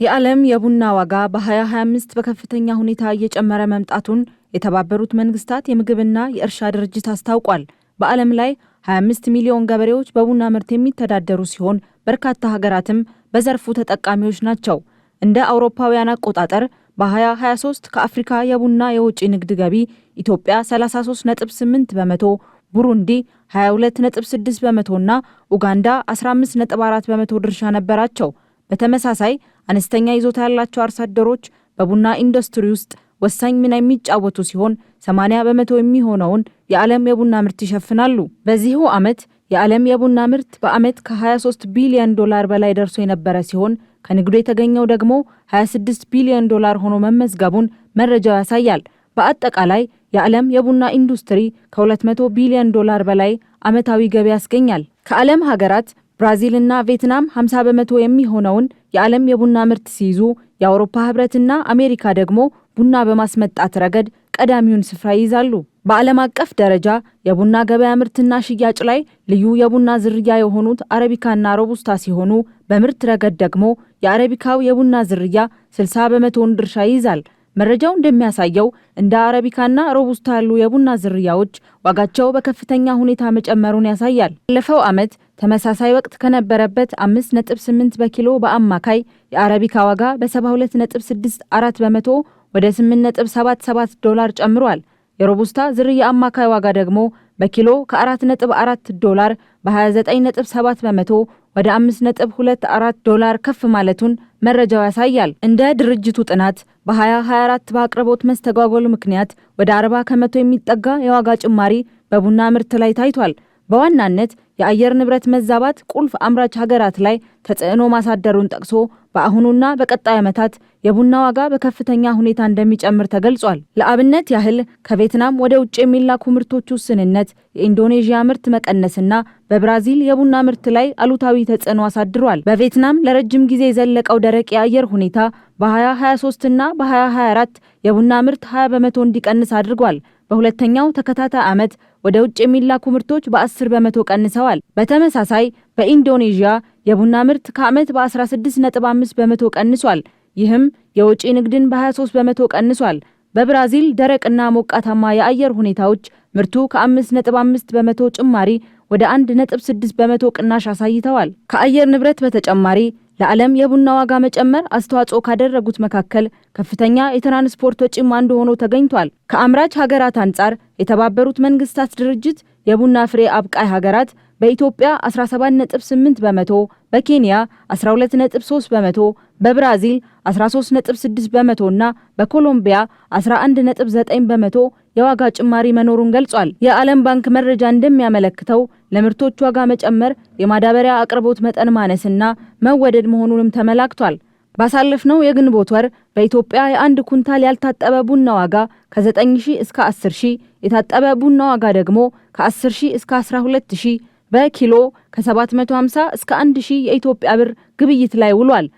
የዓለም የቡና ዋጋ በ2025 በከፍተኛ ሁኔታ እየጨመረ መምጣቱን የተባበሩት መንግስታት የምግብና የእርሻ ድርጅት አስታውቋል። በዓለም ላይ 25 ሚሊዮን ገበሬዎች በቡና ምርት የሚተዳደሩ ሲሆን፣ በርካታ ሀገራትም በዘርፉ ተጠቃሚዎች ናቸው። እንደ አውሮፓውያን አቆጣጠር በ2023 ከአፍሪካ የቡና የውጭ ንግድ ገቢ ኢትዮጵያ 33.8%፣ ቡሩንዲ 22.6 በመቶና ኡጋንዳ 15.4% ድርሻ ነበራቸው። በተመሳሳይ አነስተኛ ይዞታ ያላቸው አርሶ አደሮች በቡና ኢንዱስትሪ ውስጥ ወሳኝ ሚና የሚጫወቱ ሲሆን፣ 80% የሚሆነውን የዓለም የቡና ምርት ይሸፍናሉ። በዚሁ ዓመት የዓለም የቡና ምርት በዓመት ከ23 ቢሊዮን ዶላር በላይ ደርሶ የነበረ ሲሆን፣ ከንግዱ የተገኘው ደግሞ 26 ቢሊዮን ዶላር ሆኖ መመዝገቡን መረጃው ያሳያል። በአጠቃላይ የዓለም የቡና ኢንዱስትሪ ከ200 ቢሊዮን ዶላር በላይ ዓመታዊ ገቢ ያስገኛል። ከዓለም ሀገራት ብራዚልና ቪየትናም 50% የሚሆነውን የዓለም የቡና ምርት ሲይዙ፣ የአውሮፓ ህብረትና አሜሪካ ደግሞ ቡና በማስመጣት ረገድ ቀዳሚውን ስፍራ ይይዛሉ። በዓለም አቀፍ ደረጃ የቡና ገበያ ምርትና ሽያጭ ላይ ልዩ የቡና ዝርያ የሆኑት አረቢካና ሮቡስታ ሲሆኑ፣ በምርት ረገድ ደግሞ የአረቢካው የቡና ዝርያ 60%ውን ድርሻ ይይዛል። መረጃው እንደሚያሳየው እንደ አረቢካና ሮቡስታ ያሉ የቡና ዝርያዎች ዋጋቸው በከፍተኛ ሁኔታ መጨመሩን ያሳያል። ባለፈው ዓመት ተመሳሳይ ወቅት ከነበረበት 5.8 በኪሎ በአማካይ የአረቢካ ዋጋ በ72.64% ወደ 8.77 ዶላር ጨምሯል። የሮቡስታ ዝርያ አማካይ ዋጋ ደግሞ በኪሎ ከ4.4 ዶላር በ29.7% ወደ 5.24 ዶላር ከፍ ማለቱን መረጃው ያሳያል። እንደ ድርጅቱ ጥናት በ2024 በአቅርቦት መስተጓጎል ምክንያት ወደ 40% የሚጠጋ የዋጋ ጭማሪ በቡና ምርት ላይ ታይቷል። በዋናነት የአየር ንብረት መዛባት ቁልፍ አምራች ሀገራት ላይ ተጽዕኖ ማሳደሩን ጠቅሶ፣ በአሁኑና በቀጣይ ዓመታት የቡና ዋጋ በከፍተኛ ሁኔታ እንደሚጨምር ተገልጿል። ለአብነት ያህል ከቪየትናም ወደ ውጭ የሚላኩ ምርቶች ውስንነት፣ የኢንዶኔዥያ ምርት መቀነስና በብራዚል የቡና ምርት ላይ አሉታዊ ተጽዕኖ አሳድሯል። በቪየትናም ለረጅም ጊዜ የዘለቀው ደረቅ የአየር ሁኔታ በ2023 እና በ2024 የቡና ምርት 20% እንዲቀንስ አድርጓል። በሁለተኛው ተከታታይ ዓመት ወደ ውጭ የሚላኩ ምርቶች በ10% ቀንሰዋል። በተመሳሳይ በኢንዶኔዥያ የቡና ምርት ከዓመት በ16.5% ቀንሷል። ይህም የውጪ ንግድን በ23% ቀንሷል። በብራዚል ደረቅና ሞቃታማ የአየር ሁኔታዎች ምርቱ ከ5.5% ጭማሪ ወደ 1.6% ቅናሽ አሳይተዋል። ከአየር ንብረት በተጨማሪ ለዓለም የቡና ዋጋ መጨመር አስተዋጽኦ ካደረጉት መካከል ከፍተኛ የትራንስፖርት ወጪም አንዱ ሆኖ ተገኝቷል። ከአምራች ሀገራት አንጻር የተባበሩት መንግስታት ድርጅት የቡና ፍሬ አብቃይ ሀገራት በኢትዮጵያ 17.8%፣ በኬንያ 12.3%፣ በብራዚል 13.6% እና በኮሎምቢያ 11.9% የዋጋ ጭማሪ መኖሩን ገልጿል። የዓለም ባንክ መረጃ እንደሚያመለክተው ለምርቶች ዋጋ መጨመር የማዳበሪያ አቅርቦት መጠን ማነስና መወደድ መሆኑንም ተመላክቷል። ባሳለፍነው የግንቦት ወር በኢትዮጵያ የአንድ ኩንታል ያልታጠበ ቡና ዋጋ ከ9000 እስከ 10,000፣ የታጠበ ቡና ዋጋ ደግሞ ከ10,000 እስከ 12,000፣ በኪሎ ከ750 እስከ 1000 የኢትዮጵያ ብር ግብይት ላይ ውሏል።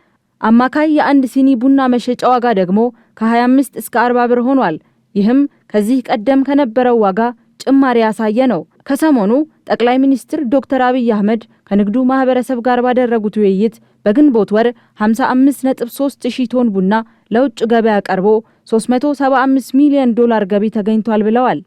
አማካይ የአንድ ሲኒ ቡና መሸጫ ዋጋ ደግሞ ከ25 እስከ 40 ብር ሆኗል። ይህም ከዚህ ቀደም ከነበረው ዋጋ ጭማሪ ያሳየ ነው። ከሰሞኑ ጠቅላይ ሚኒስትር ዶክተር አብይ አህመድ ከንግዱ ማህበረሰብ ጋር ባደረጉት ውይይት በግንቦት ወር 55.3 ሺህ ቶን ቡና ለውጭ ገበያ ቀርቦ 375 ሚሊዮን ዶላር ገቢ ተገኝቷል ብለዋል።